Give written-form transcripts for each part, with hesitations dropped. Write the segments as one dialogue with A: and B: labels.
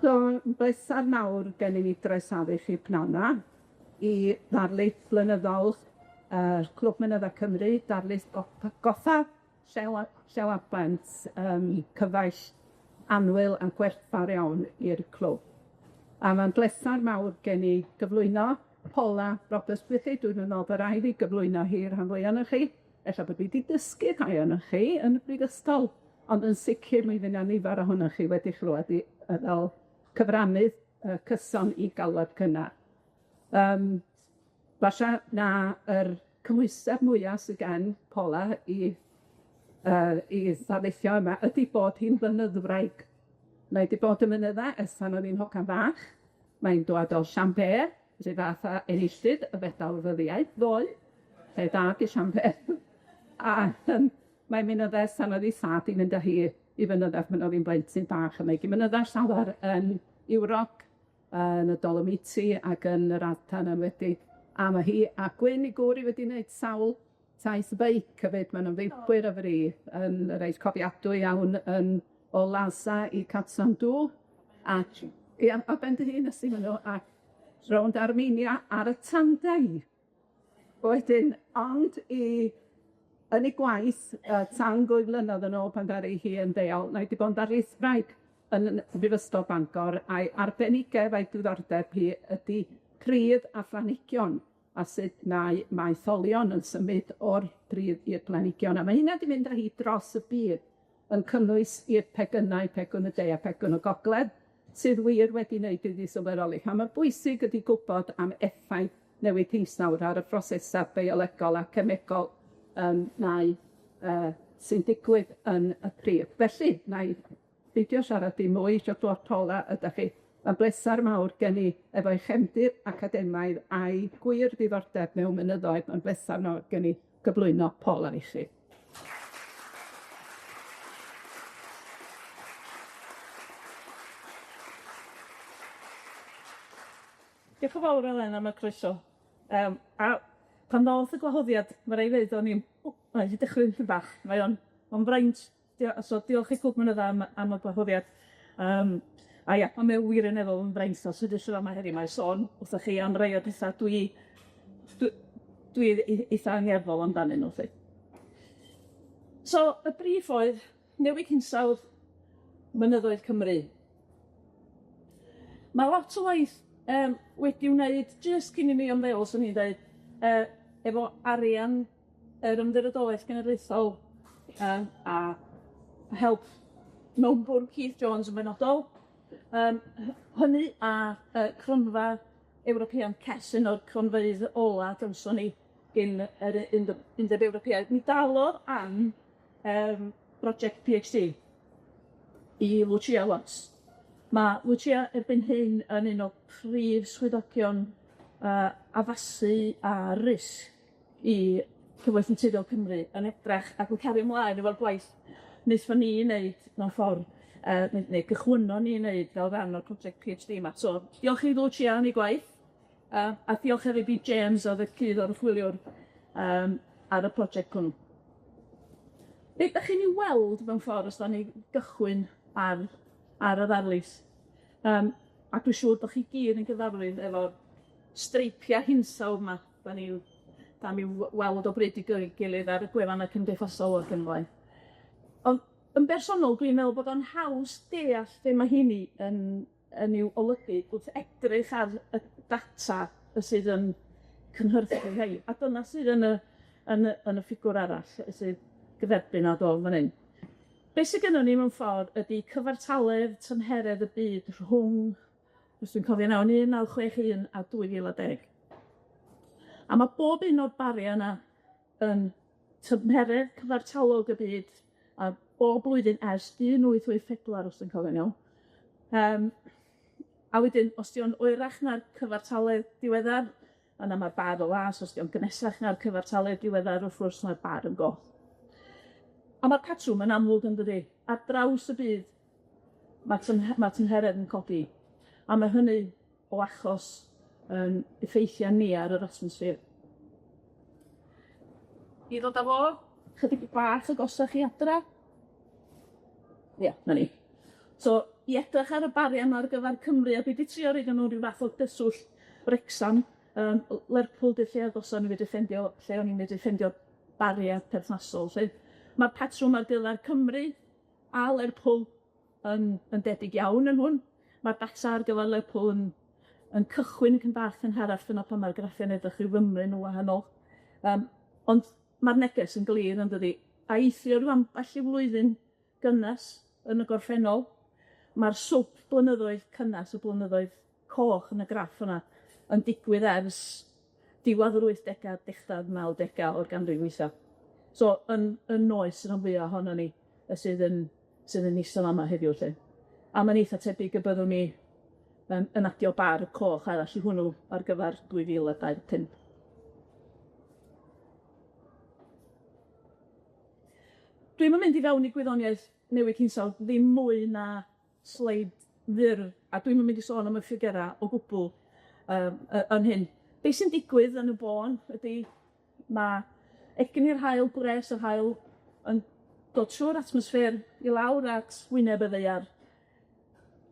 A: So, bleser mawr gen i ni groesawu chi pnawn 'ma i ddarlith flynyddol yy Clwb Mynydda Cymru, darlith goffa Llew a- Llew ap Bent, cyfaill annwyl a gwerthfawr iawn i'r clwb. A ma'n blesar mawr gen i gyflwyno Paula Roberts Griffith, dwi'n meddwl bo' raid fi gyflwyno hi i'r rhan fwya onoch chi, ella bod fi 'di dysgu rhai onoch chi yn y brifysgol, ond yn sicir mi fy' 'na nifer ohonoch chi wedi chlywed 'i yy fel cyfrannydd yy cyson i galwad cynnar. Yym falla na yr cymhwyster mwya sy gen Paula i yy i ddarlithio yma ydi bod hi'n fynyddwraig. Mae 'di bod yn mynydda ers pan oedd hi'n hogan fach, mae'n dŵad o Llanber, 'run fath â enillydd y fedal ryddiaith ddoe, lle da 'di Llanber, a yym mae'n mynydda ers pan oedd 'i thad 'di mynd â hi i fynydda pan o'dd 'i'n blentyn bach, a mae 'di mynydda llawer yn Ewrop, yn y Dolomiti ac yn yr Alban enwedig, a ma' hi a Gwyn 'i gŵr 'i wedi wneud sawl taith feic hefyd, ma' nw'n feicwyr o fri, yn reit cofiadwy iawn yn o Lhasa i Kathmandu, ac ia, ar ben dy hun ys ti hwnnw, ac rownd Armenia ar y tandem. Wedyn, ond i yn ei gwaith yy tan ddwy flynedd yn ôl pan ddaru hi ymddeol, mae 'di bod yn ddarlithwraig yn yn Brifysgol Bangor, a'i arbenigedd a'i diddordeb hi ydi pridd a phlanhigion, a sut mae maetholion yn symud o'r pridd i'r planhigion, a ma' hynna 'di mynd â hi dros y byd, yn cynnwys i'r pegynau, pegwn y De a pegwn y Gogledd, sydd wir wedi wneud iddi sylweddoli pa mor bwysig ydi gwbod am effaith newid hinsawdd ar y prosesa biolegol a cemegol yym mae yy sy'n digwydd yn y pridd. Felly, wna i beidio siarad dim mwy, isio clwad Paula ydach chi. Ma'n blesar mawr gen i efo'i chefndir academaidd a'i gwir ddiddordeb mewn mynyddoedd, ma'n blesar mawr gen i gyflwyno Paula i chi.
B: Diolch yn fawr Elen am y croeso. Yym a pan ddoth y gwahoddiad, ma' rai' ddeud o'n i'n w, ma' 'di dychryn tipyn bach, mae o'n ma'n fraint, so diolch i Clwb Mynydda am am y gwahoddiad. Yym a ia, ma' mae o wirioneddol yn fraint o sefyllfa yma heddiw 'ma i sôn wrthoch chi am rai o'r petha dwi dwi dwi eitha angerddol amdanyn nw 'lly. So y brif oedd newid hinsawdd mynyddoedd Cymru. Ma' lot o waith yym wedi wneud jyst cyn i mi ymddeol, swn i'n deud, yy efo arian yr Ymddiriedolaeth Genedlaethol yy a help mewnbwn Keith Jones yn benodol, yym hynny a yy cronfa Ewropean CES, un o'r cronfeydd ola gawson ni gin yr Undeb Ewropeaidd. Mi dalodd am yym broject Pee Heitch Dee i Lucia Watts. Ma' Lucia erbyn hyn yn un o prif swyddogion yy addasu a risg i Cyfoeth Naturiol Cymru yn edrach ac yn cario mlaen efo'r gwaith wnaethon ni neud mewn ffor yy neu neu gychwynnon ni neud fel rhan o'r project Pee Heitch Dee 'ma. So diolch i Lucia am 'i gwaith. Yy a diolch hefyd i James o'dd y cyd-oruchwyliwr yym ar y project hwnnw. Be' 'dach chi'n 'i weld mewn ffordd os 'dan ni gychwyn ar ar y ddarlith, yym a dwi siŵr bo' chi gyd yn gyfarwydd efo'r streipia' hinsawdd 'ma 'dan ni'n 'dan ni'n weld o bryd i gilydd ar y gwefanna cymdeithasol ac yn y blaen. Ond yn bersonol, dwi'n meddwl bod o'n haws deall be' ma' heini yn yn i'w olygu wrth edrych ar y data sydd yn cynhyrchu rhein, a dyna sydd yn y yn y yn y ffigwr arall sydd gyferbyn â dol fan 'yn. Be' sy gynnon ni mewn ffordd ydi cyfartaledd tymheredd y byd rhwng, os dwi'n cofio'n iawn, 1961 a 2010. A ma' bob un o'r baria' yna yn tymheredd cyfartalog y byd a bob blwyddyn ers 1884, os dwi'n cofio'n iawn. Yym a wedyn, os 'di o'n oerach na'r cyfartaledd diweddar, yna ma'r bar yn las, os 'di o'n gnesach na'r cyfartaledd diweddar, wrth gwrs, mae'r bar yn goch. A ma'r patrwm yn amlwg yn dydi? Ar draws y byd, ma' ma' tymheredd yn codi, a ma' hynny o achos 'yn effeithia ni ar yr atmosffer. I ddod â fo chydig bach agosach i adra. Ia, 'na ni. So, i edrych ar y baria' 'ma ar gyfar Cymru, a dwi 'di trio roid o mewn ryw fath o gyswllt Wrecsam, yym Lerpwl 'di'r lle agosa o'n i medru ffindio lle o'n i'n medru ffindio baria' perthnasol 'lly. Ma'r patrwm ar gyfar Cymru a Lerpwl yn yn debyg iawn yn hwn. Ma'r data ar gyfar Lerpwl yn yn cychwyn pyn bach yn hirach dyna pan ma'r graffiau'n edrych ryw fymryn yn wahanol. Yym ond ma'r neges yn glir yndydi? A eithrio ryw ambell i flwyddyn gynnes yn y gorffennol, ma'r swp blynyddoedd cynnes y blynyddoedd coch yn y graff yna yn digwydd ers diwedd yr wythdega, dechra'r nawdega o'r ganrif dwitha. So yn yn oes rhan fwya ohonon ni y sydd yn sydd yn ista fama heddiw 'lly. A ma'n eitha tebyg y byddwn ni yn yn adio bar coch arall i hwnnw ar gyfar 2025. Dwi'm yn mynd i fewn i gwyddoniaeth newid hinsawdd ddim mwy na sleid fyr, a dwi'm yn mynd i sôn am y ffigyra' o gwbwl yym yy yn hyn. Be' sy'n digwydd yn y bôn ydi ma' egni'r haul, gwres yr haul yn dod trw'r atmosffer i lawr at wyneb y ddaear,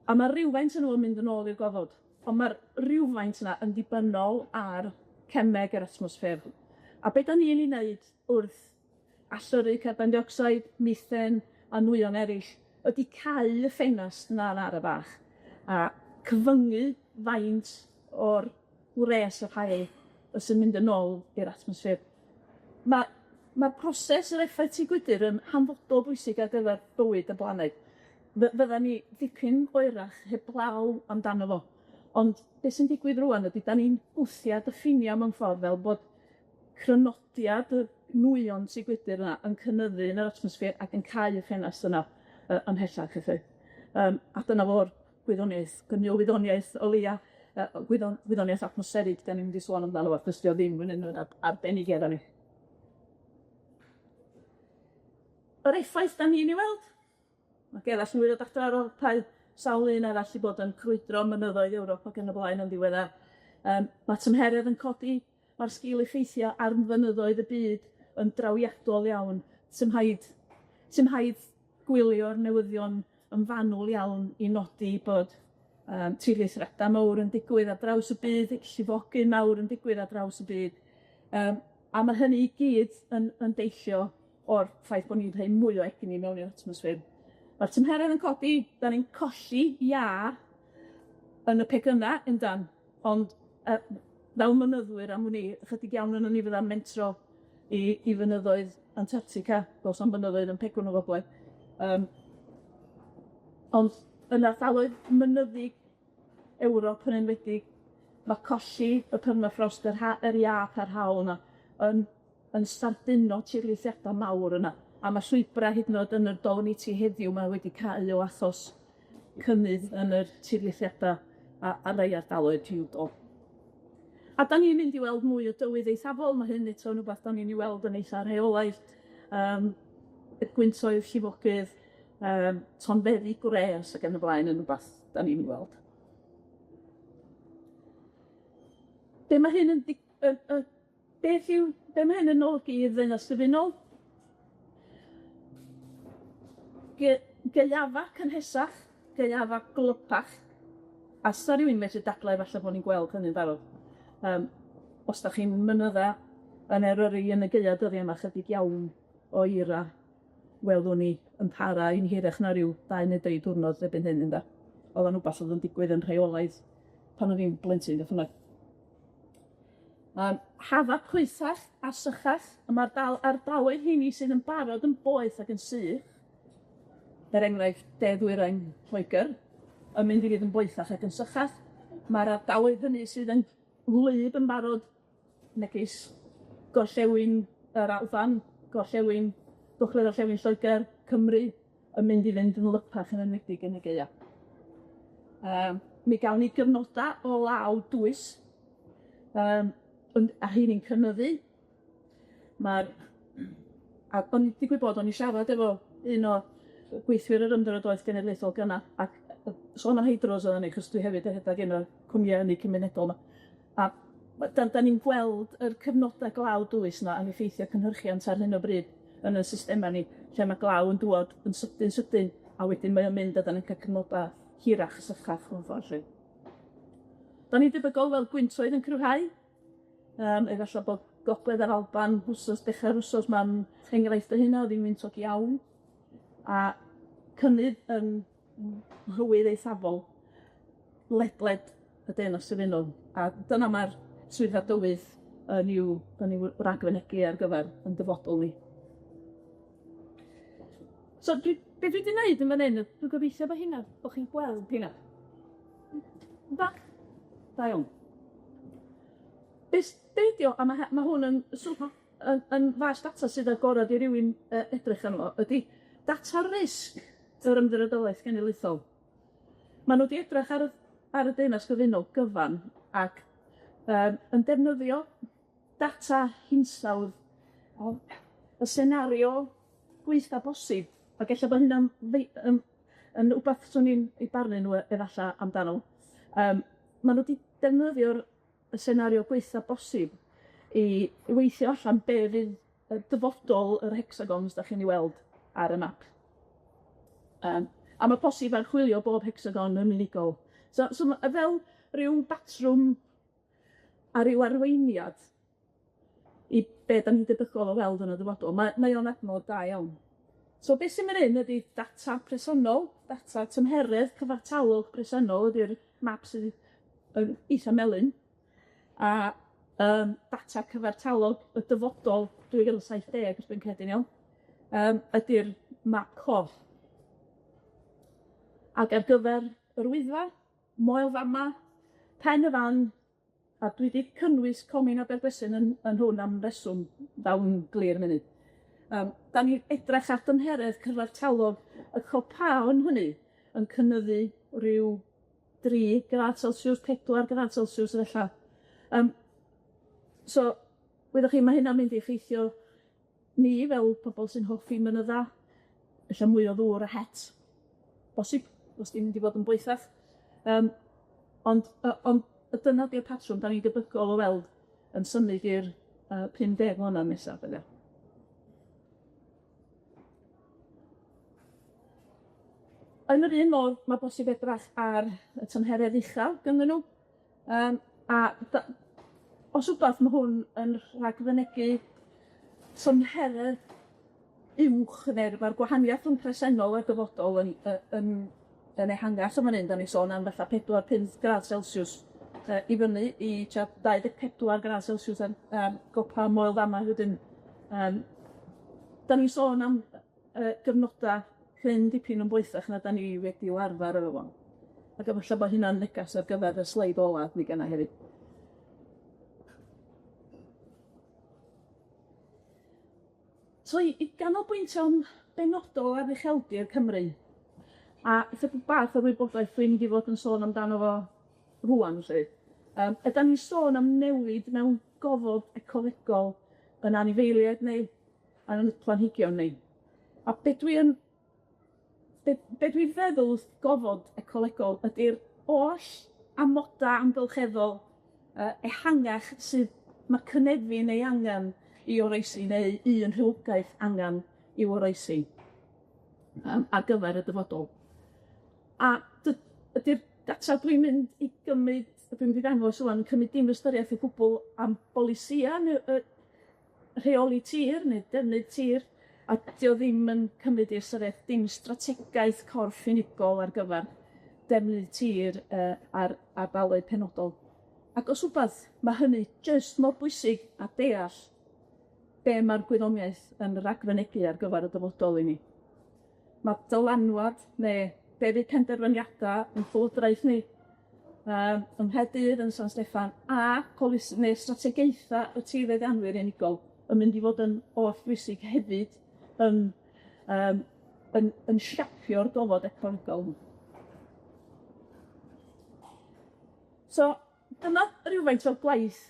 B: a ma' rywfaint yn nhw yn mynd yn ôl i'r gofod, on' ma'r rywfaint yna yn ddibynnol ar cemeg yr atmosffer. A be' 'dan ni'n 'i wneud wrth allyrru carbon dioxide, methane a nwyon eryll ydi cau y ffenast 'na'n ara bach a cyfyngu faint o'r wres yr haul sy'n mynd yn ôl i'r atmosffer. Ma' ma'r proses yr effaith tŷ gwydyr yn hanfodol bwysig ar gyfer bywyd y blaned. Fyddan ni dipyn oerach heblaw amdano fo. Ond be' sy'n digwydd rŵan ydi 'dan ni'n gwthiad y ffinia' mewn ffordd fel bod crynodiad y nwyon tŷ gwydyr yna yn cynyddu yn yr atmosffer ac yn cau y ffenast yna yy ymhellach felly. Yym a dyna fo'r gwyddoniaeth, gyniowyddoniaeth o leia yy gwyddon- gwyddoniaeth atmosfferig 'dan ni'n mynd i sôn amdano fo, achos 'di o ddim yn un o'n arbenigedda ni. Yr effaith 'dan ni'n ei weld? Ma' Gerallt mwy o ddata ar ôl rhai sawl un arall 'di bod yn crwydro mynyddoedd Ewrop ac yn y blaen yn ddiweddar. Yym ma' tymheredd yn codi, ma'r sgil-effeithia' ar fynyddoedd y byd yn drawiadol iawn. Sim rhaid sim rhaid gwylio'r newyddion yn fanwl iawn i nodi bod yym tirlithriada mowr yn digwydd ar draws y byd, llifogydd mawr yn digwydd ar draws y byd. Yym a ma' hynny i gyd yn yn deillio o'r ffaith bo' ni'n rhoi mwy o egni mewn i'r atmosffer. Ma'r tymheredd yn codi, 'dan ni'n colli iâ yn y pegynna yndan, ond yy fel mynyddwyr am wn i, ychydig iawn onon ni fydda'n mentro i i fynyddoedd Antarctica, do's na'm mynyddoedd yn pegwn y gogledd. Yym ond yn ardaloedd mynyddig Ewrop yn enwedig, ma' colli y permafrost yr ha- yr iâ parhaol 'na yn yn sbarduno tirlithriada mawr yna, a ma' llwybra' hyd yn o'd yn y Dolomiti heddiw 'ma wedi cau o achos cynnydd yn yr tirlithriada a ar rai ardaloedd penodol. A 'dan ni'n mynd i weld mwy o dywydd eithafol, ma' hyn eto'n rwbath 'dan ni'n 'i weld yn eitha rheolaidd yym y gwyntoedd llifogydd, yym tonfeddi gwres ac yn y blaen yn rwbath 'dan ni'n 'i weld. Be' ma' hyn yn dig- yn yn beth yw be' ma' hyn yn olygu i'r Ddeyrnas Gyfunol? Ge- gaeafa cynhesach, gaeafa gwlypach, a sa rywun medru dadlau falle bo' ni'n gweld hynny'n barod. Yym os 'dach chi'n mynydda yn Eryri yn y gaea dyddia' 'ma chydig iawn o eira welwn ni yn para yn hirach na ryw dau neu dri diwrnod erbyn hyn ynde? O'dd o'n wbath o'dd yn digwydd yn rheolaidd pan o'n i'n blentyn beth bynnag. Hafa poethach a sychach, a ma'r dal ardaloedd rheini sydd yn barod yn boeth ac yn sych, er enghraifft De Ddwyrain Lloegr, yn mynd i fydd yn boethach ac yn sychach. Ma'r ardaloedd hynny sydd yn wlyb yn barod, megis gorllewin yr Alban, gorllewin gogledd orllewin Lloegr, Cymru, yn mynd i fynd yn wlypach yn enwedig yn y Gaea. Yym mi gawn ni gyfnoda o law dwys, yym ond a rheini'n cynyddu. Ma'r a o'n i digwydd bod o'n i siarad efo un o gweithwyr yr Ymddiriedolaeth Genedlaethol gynna, ac yy sôn am heidros oeddan ni, 'chos dwi hefyd yn rhedag un o'r cwmnïa ynni cymunedol 'ma, a ma' 'dan 'dan ni'n gweld yr cyfnoda glaw dwys 'ma yn effeithio cynhyrchiant ar hyn o bryd yn y systema ni, lle ma' glaw yn dŵad yn sydyn sydyn, a wedyn mae o'n mynd a 'dan ni'n ca'l cyfnoda hirach, sychach mewn ffor 'lly. 'Dan ni'n debygol weld gwyntoedd yn cryfhau, efalla bod Gogledd yr Alban wsos dechra'r wsos 'ma'n enghraifft o hynna, o'dd 'i'n wyntog iawn, a cynnydd yn mhywydd eithafol ledled y Deyrnas Gyfunol, a dyna ma'r Swyddfa Dywydd yn i'w yn i'w ragfynegi ar gyfer 'yn dyfodol ni. So dwi be' dwi 'di neud yn fan 'yn, dwi'n gobeithio bo' hynna, bo' chi'n gweld hynna. Da? Da iawn. Be' be' 'di o, a ma' ma' hwn yn sw- yn yn fas data sydd agored i rywun yy edrych arno fo, ydi data risg yr Ymddiriedolaeth Genedlaethol. Ma' nw 'di edrach ar y ar y Deyrnas Gyfunol gyfan ac yym yn defnyddio data hinsawdd o y senario gwaetha bosib, ac ella bo' hynna'n fei- yn yn wbath swn i'n eu barnu nw efalla amdano. Yym ma' nw 'di defnyddio'r y senario gwaetha bosib i weithio allan be' fydd y dyfodol yr hexagons 'dach chi'n 'i weld ar y map. Yym a ma' posib archwilio bob hecsagon yn unigol. So so ma' fel ryw batrwm a ryw arweiniad i be' 'dan ni'n debygol o weld yn y dyfodol. Ma' mae o'n adnodd da iawn. So be' sy'n mynd hyn ydi data presennol, data tymheredd cyfartalog presennol ydi'r map sydd yn itha melyn, a yym data cyfartalog y dyfodol 2070 os dwi'n credu'n iawn, yym ydi'r map coch. Ac ar gyfer yr Wyddfa, Moel Fama, Pen y Fan, a dwi 'di cynnwys Comin Abergwesyn yn yn hwn am reswm daw'n glir munud. Yym 'dan ni'n edrach ar dymheredd cyfartalog y copaon hynny yn cynyddu ryw dri gradd celsiws, pedwar gradd celsiws efalla. Yym so, wyddoch chi, ma' hynna'n mynd i effeithio ni fel pobol sy'n hoffi mynydda, ella mwy o ddŵr a het, bosib, os 'di mynd i fod yn boethach. Yym ond yy ond y dyna 'di'r patrwm 'dan ni'n debygol o weld yn symud i'r yy 50 mlynadd nesa dylia. Yn yr un modd, ma' bosib edrach ar y tymheredd uchaf ganddyn nw, yym a os wbath ma' hwn yn rhagfynegi tymheredd uwch ne'r ma'r gwahaniath rhwng presennol a'r dyfodol yn yy yn yn ehangach yn fan 'yn, 'dan ni'n sôn am fatha pedwar, pump gradd celsiws yy i fyny i tua 24 gradd celsiws ar ar gopa Moel Famau wedyn. Yym 'dan ni'n sôn am yy gyfnoda cryn dipyn yn boethach na 'dan ni wedi i'w arfar efo fo. Ac efalla bo' hynna'n negas ar gyfer y sleid ola dwi gynna hefyd. So i i ganolbwyntio'n benodol ar ucheldir Cymru, a chydig bach o'r wybodaeth dwi'n mynd i fod yn sôn amdano fo rŵan 'lly, yym ydan ni'n sôn am newid mewn gofod ecolegol yn anifeiliaid neu yn planhigion ni. A be' dwi yn be' be' dwi'n feddwl wrth gofod ecolegol ydi'r oll amoda' amgylcheddol yy ehangach sydd ma' cynefin ei angan i oroesi neu un rhywogaeth angan i'w oroesi yym ar gyfer y dyfodol. A ydi'r data dwi'n mynd i gymryd, dwi'n mynd i ddangos rŵan, yn cymryd dim ystyriaeth o gwbwl am bolisïa ne' yy rheoli tir neu defnydd tir, a 'di o ddim yn cymryd i ystyriaeth dim strategaeth corff unigol ar gyfar defnydd tir yy ar ardaloedd penodol. Ac os wbath, ma' hynny jyst mor bwysig a deall be' ma'r gwyddoniaeth yn ragfynegi ar gyfar y dyfodol i ni. Ma' dylanwad ne' be' fydd penderfyniada yn llywodraeth ni yym yng Nghaerdydd, yn San Steffan, a polis- ne' strategaetha y tirfeddianwyr unigol yn mynd i fod yn hollbwysig hefyd yn yym yn yn siapio'r gofod ecolegol. So dyma rywfaint o'r gwaith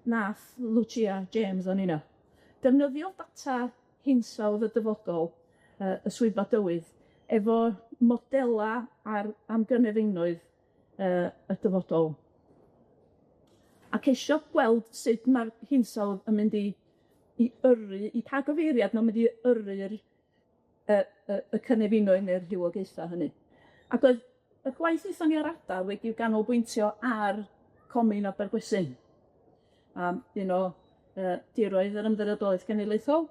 B: nath Lucia James o'n unna. Defnyddio data hinsawdd y dyfodol yy y Swyddfa Dywydd efo modela ar am gynefinoedd yy y dyfodol. A ceisio gweld sut ma'r hinsawdd yn mynd i i yrru, i pa gyfeiriad ma'n mynd i yrru'r y y y cynefinoedd neu'r rhywogaetha hynny. Ac oedd y gwaith nethon ni ar adar wedi'w ganolbwyntio ar comin Abergwesyn, am un o yy diroedd yr Ymddiriedolaeth Genedlaethol.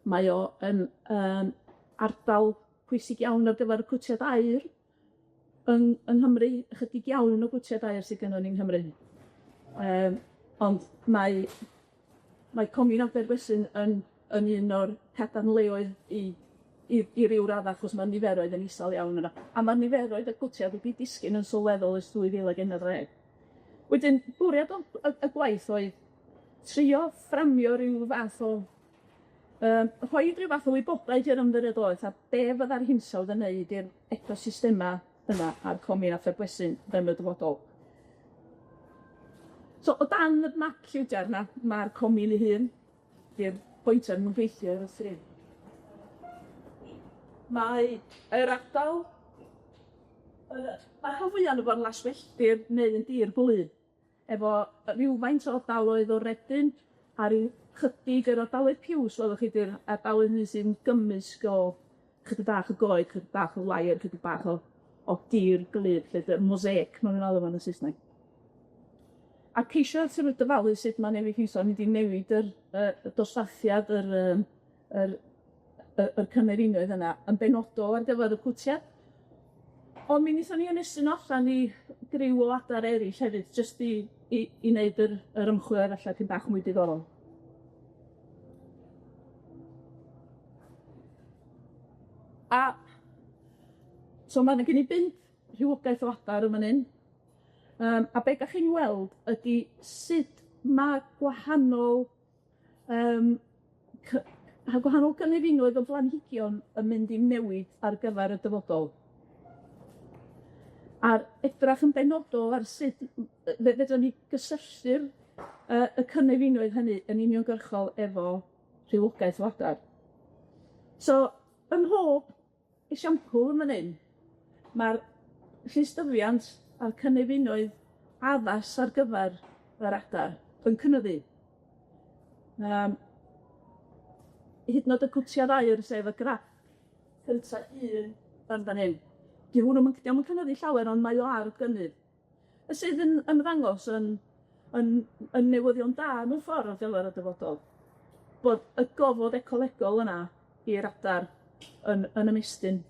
B: Mae o yn yn ardal pwysig iawn ar gyfer y cwtiad aur yng yng Nghymru, ychydig iawn o gwtiad aur sydd gynnon ni yng Nghymru. Yym ond mae mae comin Abergwesyn yn yn un o'r cadarnleoedd i i i ryw radda, achos ma'r niferoedd yn isel iawn yna, a ma' niferoedd y cwtiad wedi disgyn yn sylweddol ers 2011. Wedyn, bwriad o y y gwaith oedd trio fframio ryw fath o yym rhoid ryw fath o wybodaeth i'r ymddiriedolaeth a be' fydda'r hinsawdd yn neud i'r ecosystema yma a'r comin Abergwesyn yn y dyfodol. So o dan y map lliwgar 'na, ma'r comin ei hun, 'di'r pointer ddim yn gweithio ar y sgrin. Mae yr ardal yy ma' rhan fwya ono fo'n laswelltir neu yn dir gwlyb, efo rywfaint o ardaloedd o redyn a ryw chydig yr ardaloedd piws welwch chi 'di'r ardaloedd hynny sy'n gymysg o chydig bach o goed, chydig bach o lair, chydig bach o o dir gwlyb 'lly dy- mosaic ma' nw'n alw fo yn y Saesneg. A ceisio sort of dyfalu sut ma' newid hinsawdd yn mynd i newid yr yy y dosbarthiad yr yym yr y yr cynefinoedd yna yn benodol ar gyfer y cwtiad. Ond mi nethon ni ymestyn o allan i griw o adar eryll hefyd, jyst i i i neud yr yr ymchwil arall tipyn bach mwy diddorol. A so ma' 'na gen i bump rhywogaeth o adar yn fan 'yn. Yym a be' 'dach chi'n weld ydi sut ma' gwahanol yym cy- ma' gwahanol gynefinoedd o blanhigion yn mynd i newid ar gyfer y dyfodol. A'r edrach yn benodol ar sut fe fedrwn ni gysylltu'r yy y cynefinoedd hynny yn uniongyrchol efo rhywogaeth o adar. So, ym mhob esiampl yn fan 'yn, ma'r llystyfiant a'r cynefinoedd addas ar gyfer yr adar yn cynyddu. Yym hyd yn o'd y cwtiad aur, sef y graff cynta un yn fan hyn. 'Di hwnnw'm yn 'di o'm yn cynyddu llawer, ond mae o ar gynnydd. Y sydd yn ymddangos yn yn yn newyddion da mewn ffordd ar gyfer y dyfodol, bod y gofod ecolegol yna i'r adar yn yn ymestyn.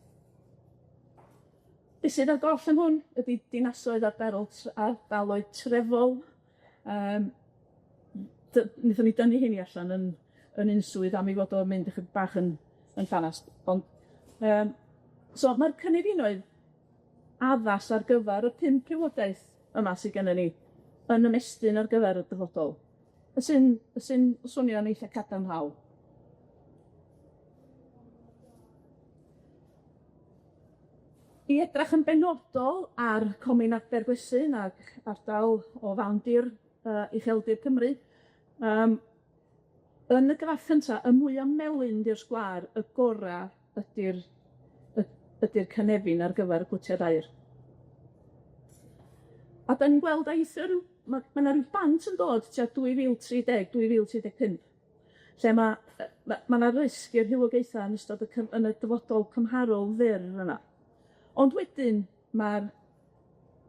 B: Be' sydd ar goll yn hwn ydi dinasoedd arderol ardaloedd trefol yym nethon ni dynnu heini allan yn yn unswydd am 'i fod o'n mynd ychydig bach yn yn llanast, ond yym so ma'r cynefinoedd addas ar gyfer y pump rhywogaeth yma sy gynnon ni yn ymestyn ar gyfer y dyfodol, y sy'n sy'n swnio'n eitha cadarnhaol. I edrach yn benodol ar Comin Abergwesyn ac ardal o fawndir yy ucheldir Cymru yym yn y graff cynta, y mwya melyn 'di'r sgwâr, y gora' ydi'r ydi'r cynefin ar gyfer y cwtiad aur. A 'dan ni'n gweld eithyr ma' ma' 'na ryw bant yn dod tua 2030, 2035, lle ma' yy ma' ma' 'na risg i'r rhywogaetha yn ystod y cyf- yn y dyfodol cymharol fyr yna. Ond wedyn ma'r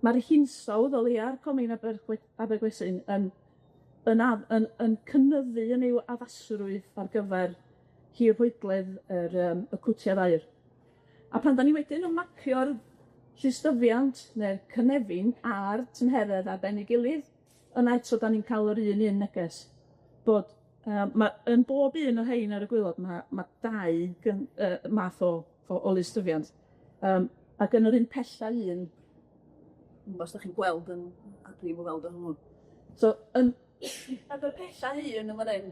B: ma'r hinsawdd o leia'r comin Abergwe- Abergwesyn yn yn add- yn yn cynyddu yn i'w addasrwydd ar gyfer hirhoedledd yr yym y cwtiad aur. A pan 'dan ni wedyn yn mapio'r llystyfiant ne'r cynefin a'r tymheredd ar ben ei gilydd, yna eto 'dan ni'n ca'l yr un un neges, bod yy ma' yn bob un o rhein ar y gwilod ma' ma' dau gyn- yy math o o o lystyfiant, yym ac yn yr un pella un, dwi'm 'bo' os 'dach chi'n gweld yn a dwi'm yn weld yn hwnnw. So yn yn y pella un yn fan 'yn,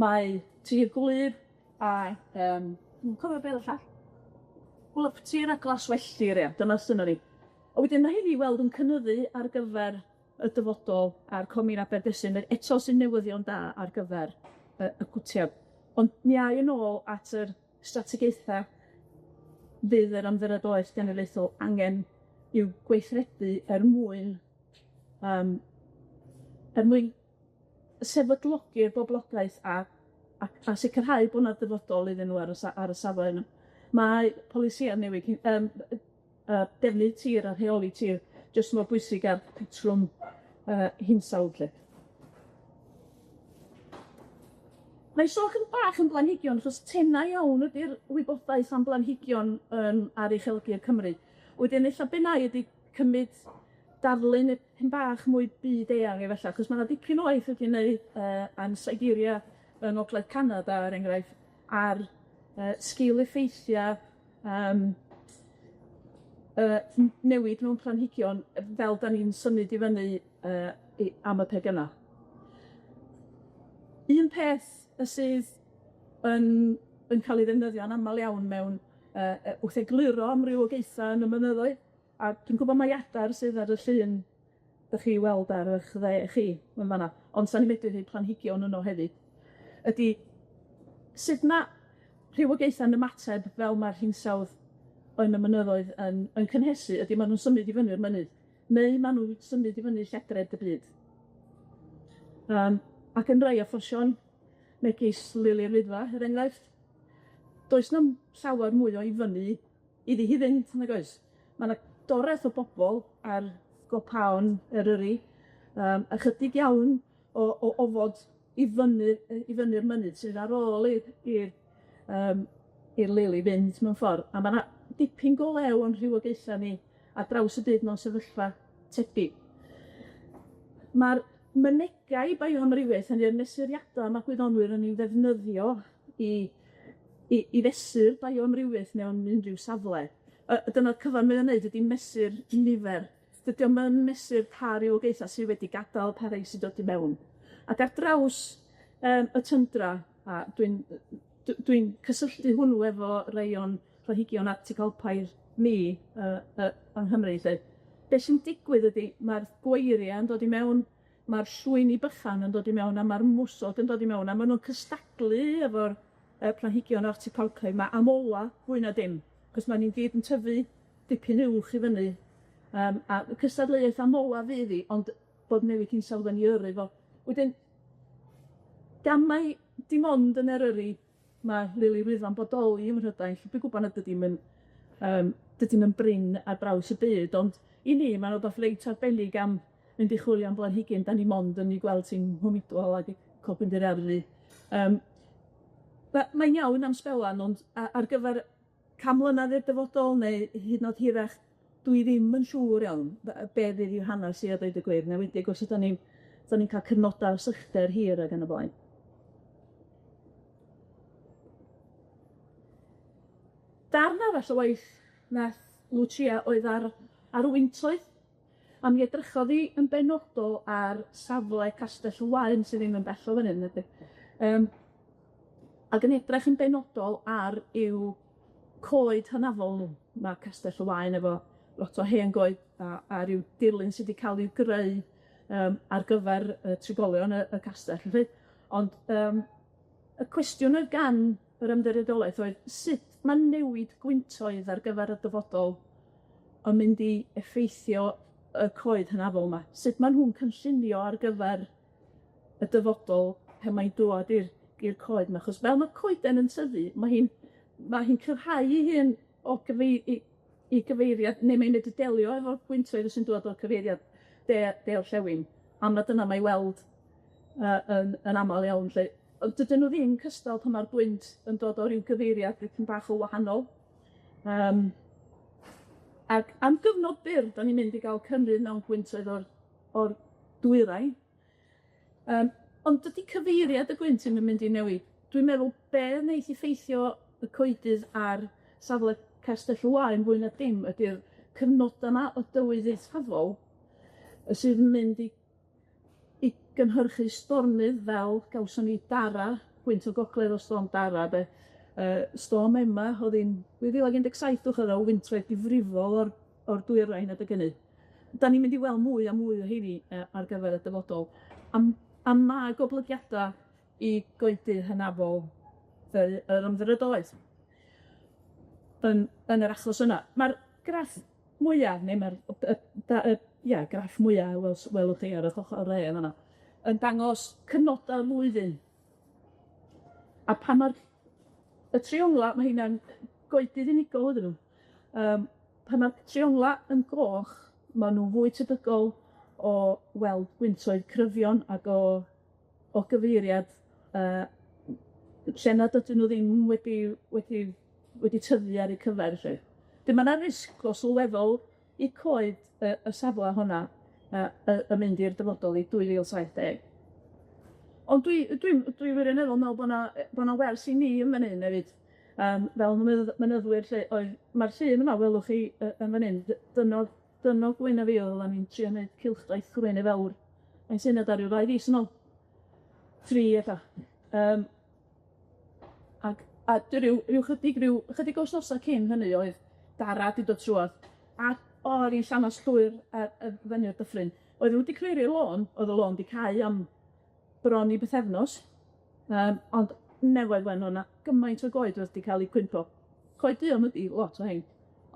B: mae tir gwlyb a yym dwi'm yn cofio be' o'dd y llall. Gwlyptir a glaswelltir, ia, dyna sy ni. A wedyn ma' hynny i weld yn cynyddu ar gyfer y dyfodol a'r comin Abergwesyn, eto sy'n newyddion da ar gyfer y y cwtiad. Ond mi ai yn ôl at yr strategaetha fydd yr Ymddiriedolaeth Genedlaethol angen i'w gweithredu er mwyn yym er mwyn sefydlogi'r boblogaeth a a a sicrhau bo' 'na dyfodol iddyn nw ar y sa- ar y safle yna. Mae polisïa newid hin- yym defnydd tir a rheoli tir jyst mor bwysig â'r patrwm hinsawdd 'lly. Nai sôn chydig bach am blanhigion, achos tena iawn ydi'r wybodaeth am blanhigion yn ar ucheldir Cymru. Wedyn ella be' 'nai ydi cymryd darlun ipyn bach mwy byd eang efalla, achos ma' 'na dipyn o waith wedi wneud yn Siberia yng Ngogledd Canada, er enghraifft, ar sgil-effeithia' newid mewn planhigion fel 'dan ni'n symud i fyny am y pegyna. Un peth sydd yn ca'l 'i ddefnyddio'n amal iawn mewn wrth egluro am rywogaetha yn y mynyddoedd, a dwi'n gwbod mai adar sydd ar y llun 'dach chi weld ar 'ych dde chi yn fan 'na, ond 'san ni'n medru rhoi planhigion yno hefyd, ydi sut ma' rhywogaetha'n ymateb fel ma'r hinsawdd yn y mynyddoedd yn cynhesu, ydi ma' nw'n symud i fyny'r mynydd, neu ma' nw'n symud i fyny lledred y byd. Ac yn rai achosion, megis Lili'r Wyddfa, er enghraifft, does na'm llawer mwy o i fyny iddi hi fynd, nag oes? Ma' 'na doreth o bobol ar gopaon Eryri, ychydig iawn o ofod i fyny i fyny'r mynydd sydd ar ôl i'r Lili fynd mewn ffordd, a ma' 'na dipyn go lew o'n rhywogaetha ni ar draws y byd mewn sefyllfa tebyg. Ma'r mynegai bioamrywiaeth, hynny yw'r mesuriada ma' gwyddonwyr yn 'i ddefnyddio i fesur bioamrywiaeth mewn unrhyw safle, dyna'r cyfan mae o'n neud ydi mesur nifer. Dydi o'm yn mesur pa rywogaetha sy wedi gadal, pa rei sy dod i mewn. Ac ar draws y tyndra, a dwi'n cysylltu hwnnw efo rei o'n planhigion Arctic Alpaidd ni yng Nghymru 'lly. Be' sy'n digwydd ydi ma'r gweirie yn dod i mewn, ma'r llwyni bychan yn dod i mewn, a ma'r mwsog yn dod i mewn, a ma' nw'n cystadlu efo'r planhigion Arctic Alpaidd 'ma am ola fwy na dim, 'chos ma' nw'n gyd yn tyfu dipyn uwch i fyny, a cystadleuaeth am ola fydd 'i, ond bod newid hinsawdd yn 'i yrru fo. Wedyn, gan mai dim ond yn Eryri ma' Lili'r Wyddfa'n bodoli ym Mhrydain, dwi'n gwbod nad ydi 'im yn dydi 'im yn brin ar draws y byd, ond i ni ma'n rwbath reit arbennig am mynd i chwilio am blanhigyn 'dan ni mond yn 'i gweld sy'n Nghwm Idwal ag i Coben Dŷ'r Erddi. Mae'n iawn am sbelan, ond ar gyfer 100 mlynedd i'r dyfodol neu hyd yn o'd hirach, dwi ddim yn siŵr iawn be' fydd i'w hanes i a deud y gwir, yn enwedig os ydan ni'n ca'l cyfnoda o sychder hir ag yn y blaen. Darn arall o waith nath Lucia oedd ar wyntoedd, a mi edrychodd hi yn benodol ar safle Castell y Waun sydd ddim yn bell o fan hyn nadi? Ac yn edrych yn benodol ar i'w coed hynafol nw. Ma' Castell y Waun efo lot o hen goed a ryw dirlun sy 'di ca'l i'w greu ar gyfer y trigolion y castell felly. Ond y cwestiwn oedd gan yr ymddiriedolaeth oedd sut ma' newid gwyntoedd ar gyfer y dyfodol yn mynd i effeithio y coed hynafol 'ma? Sut ma' nhw'n cynllunio ar gyfer y dyfodol pan mae'n dŵad i'r coed 'ma? Achos fel ma' coeden yn tyfu, ma' hi'n cryfhau 'i hun o i gyfeiriad, neu mae'n medru delio efo'r gwyntoedd sy'n dŵad o'r cyfeiriad de orllewin, a ma' dyna mae weld yn amal iawn 'lly. Ond dydyn nw ddim cystal pan ma'r gwynt yn dod o ryw gyfeiriad dipyn bach o wahanol. Ac am gyfnod byr, 'dan ni'n mynd i ga'l cynnydd mewn gwyntoedd o'r dwyrain. Ond dydi cyfeiriad y gwynt ddim yn mynd i newid. Dwi'n meddwl be' wneith effeithio y coedydd ar safle Castell y Waun fwy na dim ydi'r cyfnoda 'ma o dywydd eithafol sydd yn mynd i gynhyrchu stormydd fel gawson ni Dara, gwynt o gogledd o storm Dara de Storm Emma o'dd 'i'n 2017 dwch o wyntoedd difrifol o'r dwyrain adeg hynny. 'Dan ni'n mynd i weld mwy a mwy o rheini ar gyfer y dyfodol. A ma' goblygiada i goedydd hynafol fel yr ymddiriedolaeth yn yr achos yna. Ma'r graff mwya, neu ma'r ia, graff mwya welwch chi ar y ochor dde yn fan 'na, yn dangos cyfnoda'r flwyddyn. A pan ma'r y triongla, ma' heina'n goedydd unigol ydyn nw. pan ma'r triongla yn goch, ma' nw'n fwy tebygol o weld gwyntoedd cryfion ag o o gyfeiriad yy lle nad ydyn nw ddim wedi wedi wedi tyfu ar eu cyfer 'lly. 'Dyn ma' 'na risg o sylweddol i coed yy y safle honna yy yy yn mynd i'r dyfodol i 2070. Ond dwi dwi dwi wirioneddol me'wl bo' 'na yy bo' 'na wers i ni yn fan 'yn efyd yym fel mynyddwyr 'lly oedd ma'r llun yma welwch chi yy yn fan 'yn dy- dynodd dynodd Gwyn a fi oeddan ni'n trio neud cylchdaith Gwyn i fawr mae'n syniad ar ryw ddau fis yn ôl, tri ella yym ac a dy ryw ryw chydig ryw chydig o wsnosa cyn hynny oedd Dara 'di dod trwadd a o o'dd 'i'n llanast llwyr yy yy fyny'r dyffryn. Oedden nw 'di clirio'r lôn, o'dd y lôn 'di cau am bron i bythefnos, yym ond newydd wen o' 'na gymaint o goed o'dd 'di ca'l 'u cwympo. Coed duon ydi lot o rhein,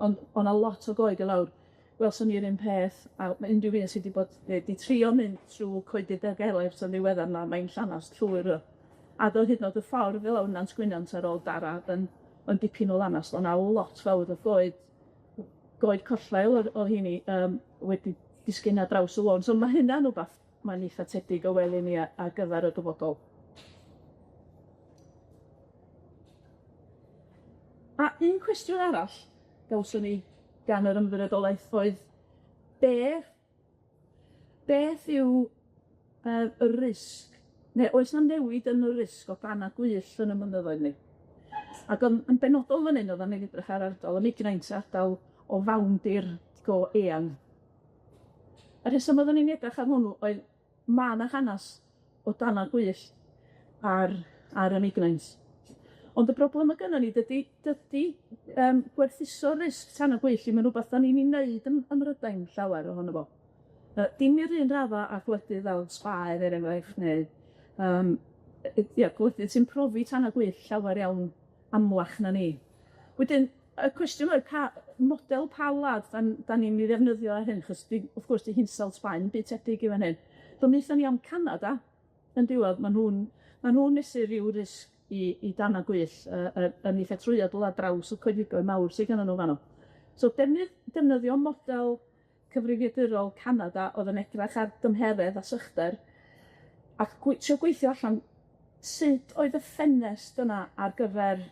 B: ond o' 'na lot o goed i lawr. Welson ni'r un peth, a ma' unrhyw un sy 'di bod ne' 'di trio mynd trw coedydd Beddgelert yn ddiweddar 'ma, mae'n llanast llwyr o. A doedd hyd yn o'd y ffordd i lawr Nant Gwynant ar ôl dara yn yn dipyn o lanast, o' 'na lot fawr o goed goed collddail o'dd o'dd rheini yym wedi disgyn ar draws y lôn. So ma' hynna'n wbath mae'n eitha tebyg o wely ni ar gyfer y dyfodol. A un cwestiwn arall gawson ni gan yr ymddiriedolaeth oedd beth beth yw yy y risg, neu oes 'na newid yn y risg o danna gwyllt yn y mynyddoedd ni? Ac yn yn benodol fan 'yn oeddan ni'n edrych ar ardal y Mignaint, ardal o fawndir go eang. Y rheswm oeddan ni'n edrych ar hwnnw oedd ma' 'na hanas o danna gwyllt ar ar y Mignaint. Ond y broblem ma' gynnon ni dydi dydi yym gwerthuso risg tanna gwyllt ddim yn rwbath 'dan ni'n 'i neud ym ym Mhrydain llawer ohono fo. Yy dim i'r un radda â gwledydd fel Sbaen er enghraifft neu yym yy ia gwledydd sy'n profi tanna gwyllt llawer iawn amlach na ni. Wedyn y cwestiwn oedd pa model pa wlad 'dan 'dan ni'n 'i ddefnyddio ar hyn, 'chos di wrth gwrs 'di hinsawdd Sbaen 'im byd tebyg i fan hyn. Do wnaethon ni am Canada yn diwedd, ma' nhw'n ma' nhw'n mesur ryw risg i i danna gwyllt yy yy yn eitha trwyadl ar draws y coedwigoedd mawr sy gynnon nw fan 'no. So defnydd defnyddio model cyfrifiadurol Canada o'dd yn edrach ar dymheredd a sychder ac gwe- trio gweithio allan sut oedd y ffenest yna ar gyfer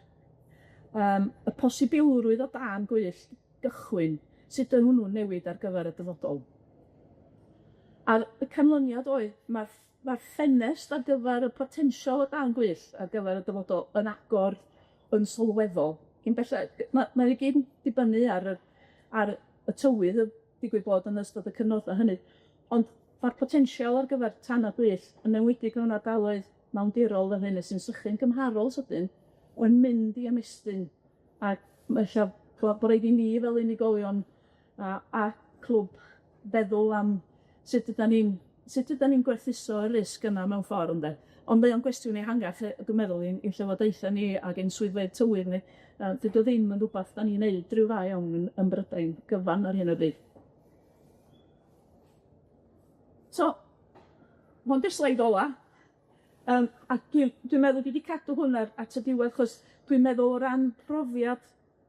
B: yym y posibilrwydd o dân gwyllt gychwyn, sut oedd hwnnw'n newid ar gyfer y dyfodol. A'r y canlyniad oedd ma'r ma'r ffenest ar gyfer y potensial o dân gwyllt ar gyfer y dyfodol yn agor yn sylweddol. Cyn belled, ma' mae i gyd yn dibynnu ar y ar y tywydd y digwydd bod yn ystod y cyfnoda hynny, ond ma'r potensial ar gyfer tanna gwyllt, yn enwedig mewn ardaloedd mawndirol fel hyn sy'n sychu'n gymharol sydyn, yn mynd i ymestyn, ac ma' ella bo' bo' raid i ni fel unigolion a a clwb feddwl am sut ydan ni'n sut ydan ni'n gwerthuso y risg yna mewn ffordd ynde? Ond mae o'n gwestiwn ehangach yy dwi'n meddwl i'n i'n llywodaetha ni ag ein swyddfeydd tywydd ni. Yy dydi o ddim yn rwbath 'dan ni'n neud ryw dda iawn yn ym Mhrydain gyfan ar hyn o bryd. So, hwn 'di'r sleid ola. Yym a dwi dwi'n meddwl dwi 'di cadw hwn ar at y diwedd 'chos dwi'n meddwl o ran profiad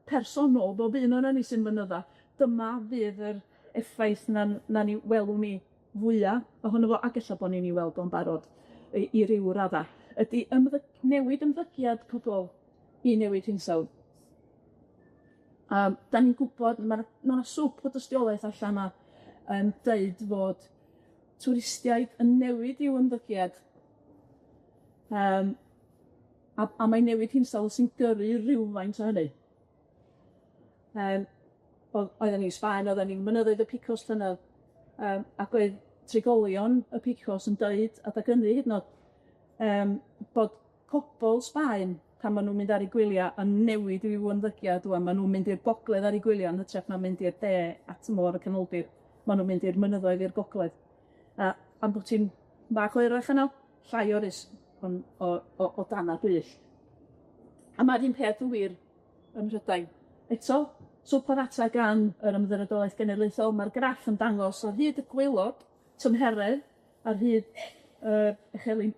B: personol bob un onon ni sy'n mynydda, dyma fydd yr effaith na'n na ni welwn ni fwya ohono fo, ac ella bo' ni'n 'i weld o'n barod i i ryw radda, ydi newid ymddygiad pobol i newid hinsawdd. A 'dan ni'n gwbod ma' 'na ma' 'na swp o dystiolaeth allan 'ma yn deud fod twristiaid yn newid i'w ymddygiad yym a a mae newid hinsawdd sy'n gyrru rywfaint o hynny. Yym oedden ni'n Sbaen, oedden ni'n mynyddoedd y Picos llynedd, yym ac oedd trigolion y Picos yn deud adag 'ynny hyd yn o'd yym bod pobol Sbaen, pan ma' nw'n mynd ar 'u gwylia' yn newid ryw ymddygiad ŵan, ma' nw'n mynd i'r gogledd ar 'u gwylia' yn hytrach na mynd i'r de at y môr y canoldir, ma' nw'n mynd i'r mynyddoedd i'r gogledd. A am bo' ti'n bach oerach yno, llai o risg o'n o o o dana gwyllt. A ma'r un peth yn wir ym Mhrydain. Eto, swp o ddata gan yr Ymddiriedolaeth Genedlaethol, ma'r graff yn dangos o hyd y gwaelod tymheredd ar hyd yy echelin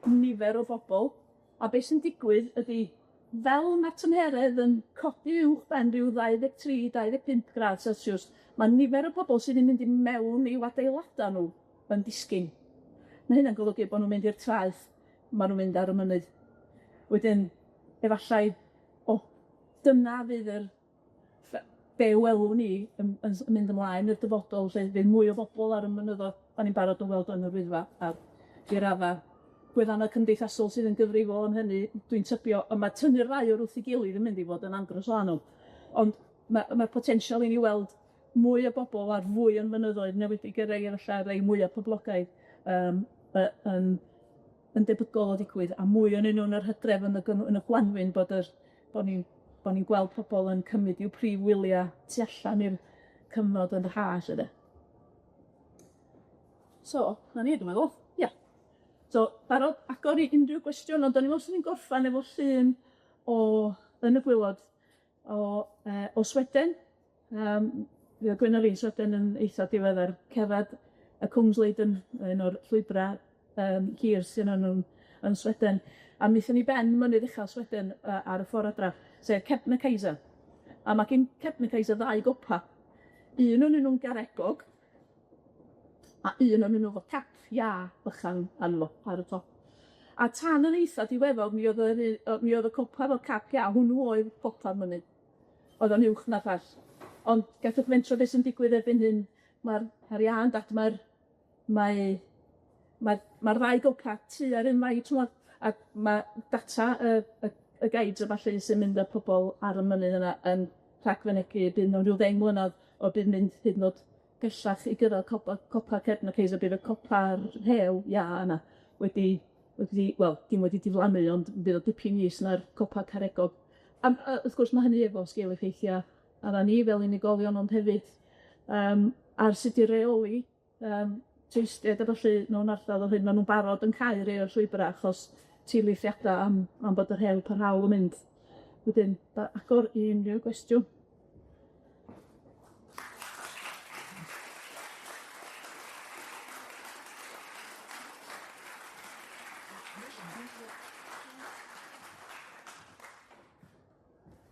B: Y nifer o bobol, a be' sy'n digwydd ydi Fel ma' tymheredd yn codi uwchben ryw 23, 25 gradd celsiws, ma' nifer o bobol sydd yn mynd i mewn i'w adeilada nw yn disgyn. Ma' hynna'n golygu bo' nw'n mynd i'r traeth, ma' nw'n mynd ar y mynydd. Wedyn, efallai, o, dyna fydd yr be welwn ni yn yn mynd ymlaen i'r dyfodol, lle fydd mwy o bobol ar y mynyddo'dd, 'dan ni'n barod yn weld o yn yr Wyddfa, a i radda gwefanna cymdeithasol sydd yn gyfrifol am hynny, dwi'n tybio, on' ma' tynnu'r ddau o'r wrth 'i gilydd yn mynd i fod yn andros o anodd, ond ma' ma'r potensial i ni weld mwy o bobol ar fwy o'n mynyddoedd, yn enwedig y rei efalla rei mwya poblogaidd yym yy yn yn debygol o ddigwydd, a mwy o'nyn nw yn yr Hydref yn y yn y Gwanwyn bod yr bo' ni'n bo' ni'n gweld pobol yn cymryd i'w prif wylia tu allan i'r cyfnod yn yr ha 'lly de. So, 'na ni dwi'n meddwl. Ia. So, barod agor i unrhyw gwestiwn, ond o'n i'n me'wl swn i'n gorffan efo llun o yn y gwaelod o yy o Sweden. Yym mi o'dd Gwen a fi'n Sweden yn eitha diweddar, cerddad y Kungsleden, un o'r llwybra' yym hir sy yna nw'n yn Sweden. A mi aethon ni ben mynydd ucha Sweden yy ar y ffor adra, sef Kebnekaise. A ma' gin Kebnekaise ddau gopa. Un o'nyn nw'n garegog, a un o'nyn nw efo cap iâ bychan arno fo ar y top. A tan yn eitha diweddar mi o'dd yr u- yy mi o'dd y copa efo'r cap iâ, hwnnw oedd copa'r mynydd. O'dd o'n uwch na'r llall. Ond gallwch mentro beth sy'n digwydd erbyn hyn, ma'r ma'r iâ'n dad ma'r mae ma'r ma'r ddau gopa tua'r un faint rŵan, ac ma' data y y y guides a ballu sy'n mynd â pobol ar y mynydd yna yn rhagfynegi y bydd mewn ryw ddeng mlynadd o bydd mynd hyd yn o'd bellach i gyrradd copa copa Cefnocaisa, bydd y copa'r rhew iâ yna wedi wedi, wel, dim wedi diflannu, ond bydd o dipyn is na'r copa caregog. A yy wrth gwrs ma' hynny efo sgil effeithia' arnon ni fel unigolion, ond hefyd yym ar sut i reoli yym twristiaid a ballu mewn ardal fel hyn, ma' nw'n barod yn cau rei o'r llwybra' achos tirlithriada am am bod y rhew parhaol yn mynd. Wedyn, agor i unrhyw gwestiwn.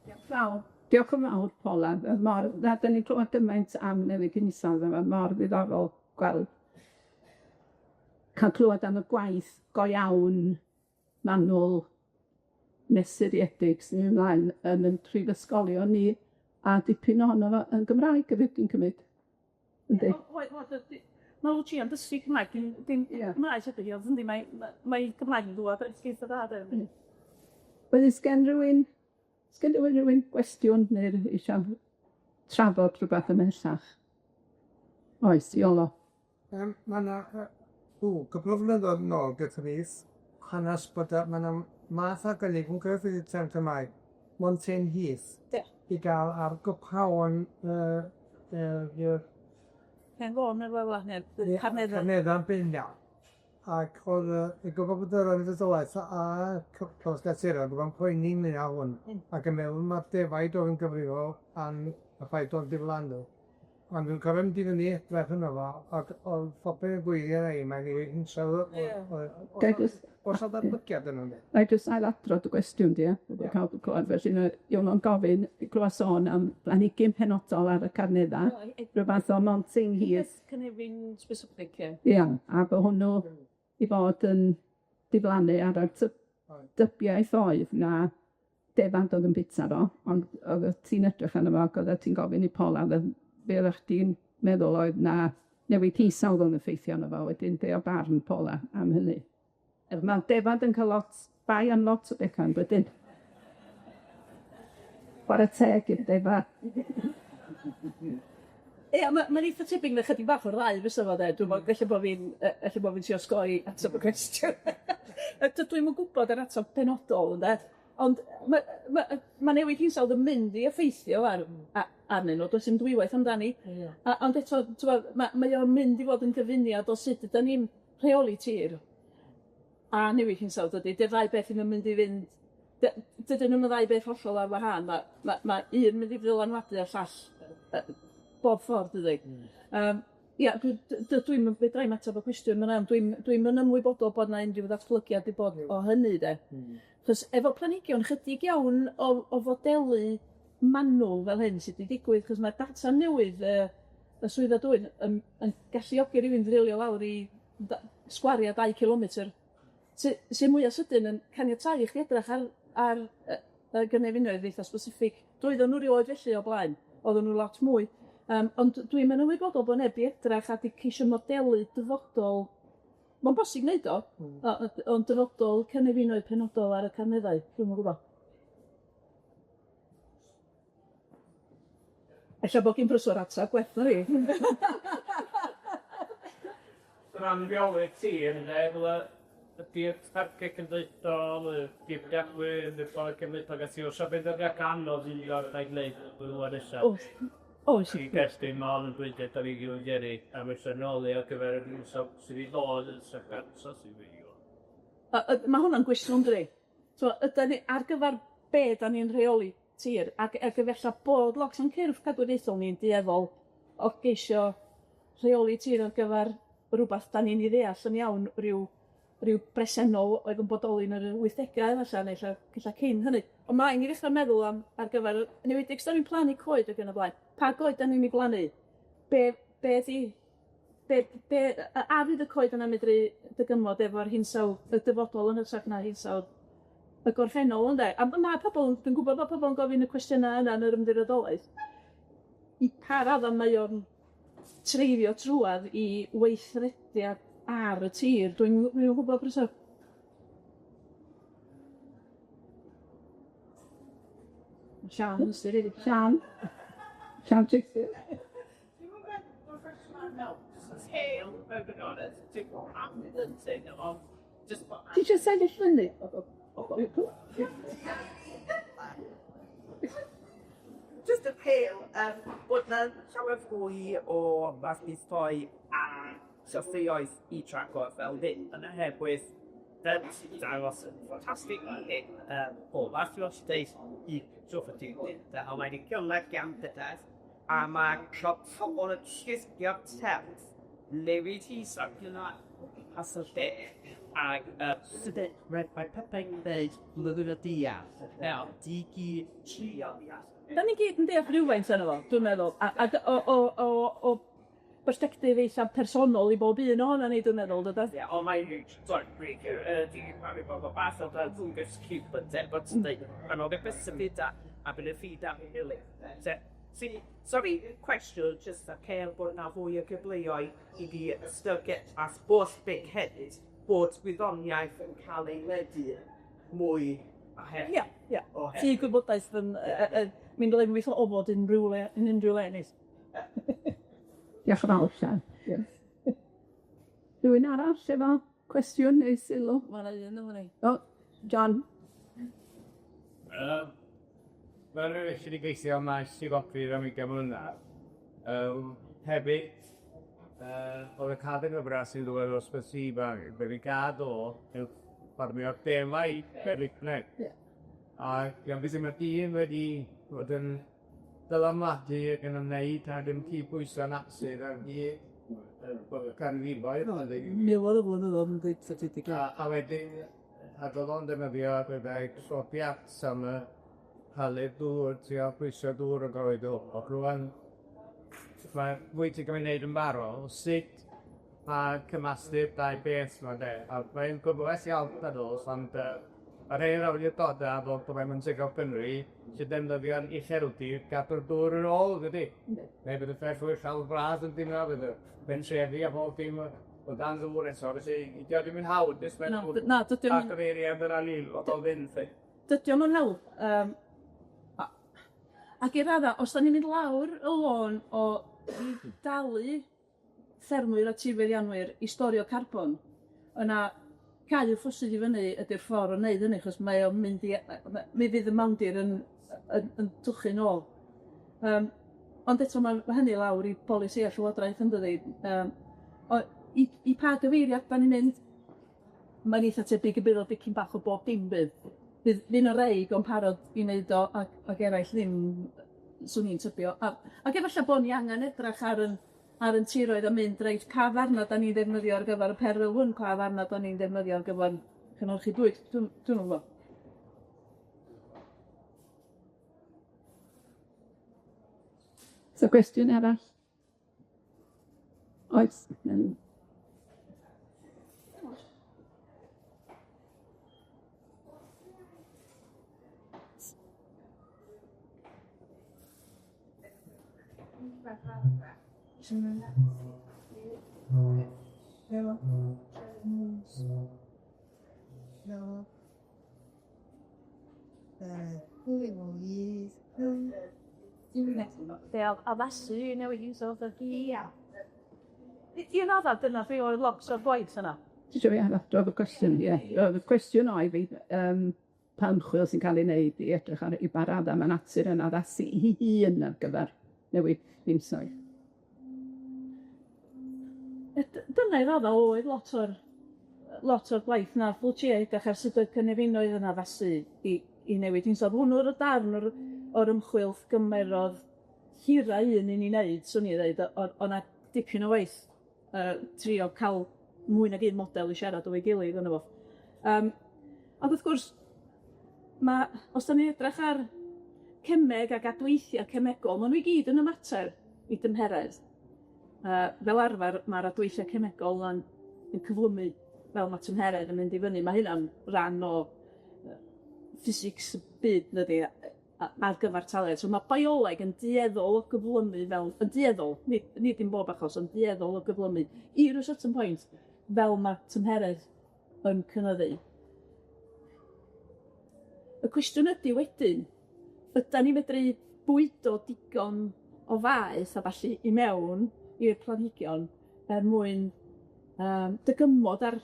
A: Diolch fawr. Diolch yn fawr, Paula. O'dd mor na 'dan ni'n clwad gymaint am newid hinsawdd a ma' mor ddiddorol gweld ca'l clwad am y gwaith go iawn, manwl, mesuriedig sy'n mynd mlaen yn 'yn prifysgolion ni, a dipyn ohono fo yn Gymraeg hefyd, dwi'n cymryd. Yndi?
B: Ma' OG yn dysgu Cymraeg, dim dim Cymraeg ydi hi, ond yndi, mae ma' mae Cymraeg yn dŵad eitha dda de.
A: Wel, sgen rywun sgen rywun rywun gwestiwn neu isio trafod rhywbeth ymhellach? Oes, Iolo.
C: Ma' 'na yy ww, cwpwl o flynyddoedd nôl gethon ni hanes bod yy ma' 'na math arbennig, fi'n cofio beth yw'r term Cymraeg, Mountain Heath.
B: Ie.
C: I ga'l ar gopaon yy yy yr
B: Hen Fôn neu rwla fel 'a ne' Carneddau.
C: Carneddau'n bennaf. Ac o'dd yy fi'n gwbod bod yr ymddiriedolaeth a Cymdeithas Naturiol wedi bod yn poeni ynglyn â hwn ac yn meddwl ma'r defaid o'dd yn gyfrifol am y ffaith o'n diflannu. Ond dwi'n cofio mynd i fyny edrych yno fo ac o'dd popeth yn gweiddi arna i mae'n newid hinsawdd
A: Ga i jyst
C: O's 'na ddatblygiad yno ne?
A: Ga i jyst ailadrodd dy gwestiwn di, ia? Bod pawb yn clywed, felly ma' Iolo'n gofyn, glwa sôn am blanhigyn penodol ar y carnedda, rhyw fath o Mountain Heath.
B: Cynefin specific, ie.
A: Ia, a bo' hwnnw i fod yn diflannu ar y dybiaeth oedd na defaid o'dd yn bita fo, ond oeddet ti'n edrych arno fo ac oeddet ti'n gofyn i Paula o'dd yn be oddach chdi'n meddwl oedd na newid hinsawdd o'dd yn effeithio arno fo, wedyn be' o' barn Paula am hynny? Ma' defaid yn ca'l lot bai am lot o betha yndydyn? Chware teg i'r defaid.
B: Ia, ma' ma'n eitha tebyg na chydig bach o'r ddau fysa fo de, dwi'm yn ella bo' fi'n yy ella bo' fi'n trio osgoi atab y cwestiwn. Dydw i'm yn gwbod yr atab penodol ynde, ond ma' ma' yy ma' newid hinsawdd yn mynd i effeithio ar arnyn nw, does dim dwywaith amdani. Ia. A ond eto, t'mod, ma' mae o'n mynd i fod yn gyfuniad o sut ydan ni'n rheoli tir a newid hinsawdd dydi? 'Di'r ddau beth ddim yn mynd i fynd dydyn nw'm y ddau beth hollol ar wahân, ma' ma' ma' un mynd i ddylanwadu ar llall yy bob ffordd dydi? Yym ia, dwi dydw i'm yn fedrai'm ateb y cwestiwn yna, ond dwi'm dwi'm yn ymwybodol bod 'na unrhyw ddatblygiad 'di bod o hynny de. 'Chos efo planhigion, chydig iawn o o fodelu manwl fel hyn sy 'di digwydd, 'chos ma'r data newydd yy y swyddfa dwyn yn yn galluogi rywun ddrilio lawr i sgwaria dau cilometr, sy sy mwya sydyn yn caniatáu i chdi edrach ar ar yy y gynefinoedd eitha specific. Doedden nw rioed felly o blaen, oedden nw lot mwy. Yym ond dwi'm yn ymwybodol bo' neb 'di edrach a 'di ceisio modelu dyfodol, ma'n bosib neud o ond dyfodol cynefinoedd penodol ar y carneddau, dwi'm yn gwbo. Ella bo' gin Prysor atab gwell na fi.
D: O ran rheoli'r tir ynde, fel y ydi'r parciau cenedlaethol, y dirfeddianwyr, y ffordd cenedlaethol ac ati, oes 'na benderfyniad anodd i ni orfod gwneud y blynyddoedd nesa?
B: Oes, oes.
D: I gyd-destun ma' hon yn dweud da ni 'di gyrru a ma' isio rheoli ar gyfer yr hinsawdd sydd i ddod yn hytrach na'r hinsawdd sydd wedi bod.
B: Ma' hwnna'n gwestiwn dydi? So ydan ni ar gyfar be' 'dan ni'n rheoli tir ac ac efalla bod lot o'n cyrff cadwraethol ni'n dueddol o geisio rheoli tir ar gyfar rwbath 'dan ni'n 'i ddeall yn iawn, ryw ryw bresennol oedd yn bodoli yn yr wythdegau efalla neu ella ella cyn hynny. On' ma' angen i ddechra meddwl am ar gyfar yn enwedig os 'dan ni'n plannu coed ag yn y blaen, pa goed 'dan ni'n 'i blannu? Be' be' 'di be' be' a fydd y coed yna'n medru dygymod efo'r hinsawdd y dyfodol yn hytrach na hinsawdd y gorffennol ynde? A ma' pobol, dwi'n gwbod bod pobol yn gofyn y cwestiyna yna yn yr ymddiriedolaeth, i pa radda mae o'n treiddio trwadd i weithrediad ar y tir, dwi'n dwi'm yn gwbod Prysor.
A: Siân, Siân, Siân Treacy. Ti isio sefyll fyny?
E: Just apêl yym bod 'na llawer fwy o ddarlithoedd a safleoedd i trafod fel hyn, yn oherwydd fel sydd wedi dangos yn ffantastig fan hyn, yym o fath deud i a mae'n gyda a ma' pobl yn llusgo terms newid hinsawdd as y lle ag yy mae pethau'n ddeud blwyddyn y deall, fel di trio deall.
B: 'Dan ni gyd yn deall rywfaint ohono fo, dwi'n meddwl, a ag o o o o bersbectif eitha personol i bob un ohonon ni, dwi'n meddwl, dydan?
E: Ie, ond mae'n sorry, Sorry, cwestiwn, jyst a cael bod 'na fwy o gyfleoedd i fi ystyried a holl big hefyd bod gwyddoniaeth yn cael ei ledu mwy a he-
B: Ia, ia. Tŷ gwybodaeth yn yy yy mynd o lefrith o ofod unrhyw le yn unrhyw le neis.
A: Diolch yn fawr Siân. Diolch. Rhywun arall efo cwestiwn neu sylw?
B: Ma' 'na un yn fan 'yn.
A: O, John.
D: Fel rywun sy 'di gweithio ym maes llifogydd am ugain mlynadd, yym hefyd yy o'dd y cadw gyfras sy'n dŵad o Ysbyty Ifan, be' fi gad o yw ffarmio defaid Berwydne.
A: Ie.
D: A gan beth ma' dyn wedi bod yn dylanwadu ac yn ymwneud ag yn cydbwyso natur ar hyd y canrifoedd.
B: Miloedd o flynyddoedd yn deud
D: A wedyn a do'dd o'n defnyddio rhedeg sodiat am y palu dŵr, trio pwyso dŵr yn gorfod o rŵan mae fwy ti'n gymryd neud yn barod, sut ma' cymasgu'r dau beth 'ma de, a mae'n gwbl iawn ond yy ma' rhei o'r awdurdoda fel Cymru sy'n defnyddio'n ucheldir gadw'r dŵr yn ôl, dydi? Neu bydd y ffermwyr llawn brad yn dimlo, bydd y pentrefi a bob dim o dan ddŵr eto, felly 'di o ddim yn hawdd, jyst meddwl
B: Na, dydi o'm...
D: Atgyfeiriad yna ni, lot o fynd 'lly.
B: Dydi o'm yn hawdd, yym ac i radda, os 'dan ni'n mynd lawr y lôn o dalu ffermwyr a tirfeddianwyr i storio carbon, yna cau y ffosydd i fyny ydi'r ffordd o wneud hynny, achos mae o'n mynd i mi fydd y mawndir yn yn yn twchu nôl. Yym ond eto ma' ma' hynny lawr i bolisi a llywodraeth yndydi? Yym o i i pa gyfeiriad 'dan ni'n mynd? Mae'n eitha tebyg y bydd o dicyn bach o bob dim bydd. Bydd fydd 'na rei digon parod i wneud o ac ac eraill ddim, swn i'n tybio. A ac efalla bo' ni angen edrach ar 'yn ar 'yn tiroedd a mynd reit, pa ddarna 'dan ni'n ddefnyddio ar gyfer y perwyl hwn, pa ddarna 'dan ni'n ddefnyddio ar gyfer cynhyrchu bwyd, dwi'm dwi'm yn gwbo.
A: So gwestiwn arall? Oes.
B: Addasu i newid hinsawdd. Ia. I radda dyna be' oedd lot o'r gwaith yna.
A: Ti isio fi ailadrodd y cwestiwn? Ie. O'dd y cwestiwn oedd i pa ymchwil sy'n ca'l ei wneud i edrych ar i ba radda ma' natur yn addasu 'i hun ar gyfer newid hinsawdd.
B: Dyna i radda oedd lot o'r lot o'r gwaith nath Lwtsia edrych ar sut oedd cynefinoedd yn addasu i newid hinsawdd. Hwnnw o'dd y darn o'r ymchwil gymerodd hira un i ni neud, swn i ddeud, o' 'na dipyn o waith trio ca'l mwy nag un model i siarad efo'i gilydd yno fo. Ond wrth gwrs, ma' os 'dan ni'n edrych ar cemeg ag adweithia' cemegol, ma' nw i gyd yn ymateb i dymheredd. Fel arfer, ma'r adweithia' cemegol yn cyflymu fel ma' tymheredd yn mynd i fyny. Ma' hynna'n ran o physics y byd dydi ar gyfartaledd. So ma' bioleg yn dueddol o gyflymu fel yn dueddol, nid dim bob achos, ond dueddol o gyflymu i ryw certain point fel ma' tymheredd yn cynyddu. Y cwestiwn ydi wedyn, ydan ni medru bwydo digon o faeth a ballu i mewn i'r planhigion er mwyn dygymod ar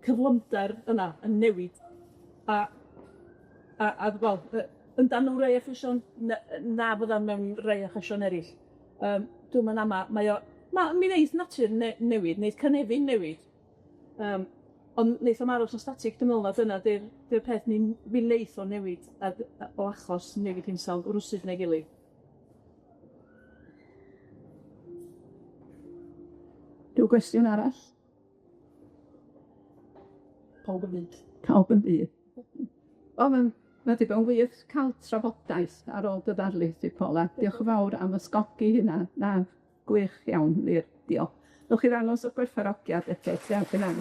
B: cyflymder yna yn newid a wel yndan nw rei achosion na fyddan mewn rei achosion eryll. Dwi'm yn ama, mae o ma' mi neith natur newid, neith cynefin newid. Ond neith o'm aros yn statig, dwi'n meddwl na dyna 'di'r peth mi neith o newid o achos newid hinsawdd rwsut neu gilydd.
A: Ryw gwestiwn arall?
B: Pawb yn byd.
A: Pawb yn byd. O, ma'n ma' 'di bod yn wych ca'l trafodaeth ar ôl dy ddarlith di Paula. Diolch yn fawr am ysgogi hynna. Na, gwych iawn, wir, diolch. Newch chi ddangos 'ych gwerthfawrogiad eto, diolch yn fawr.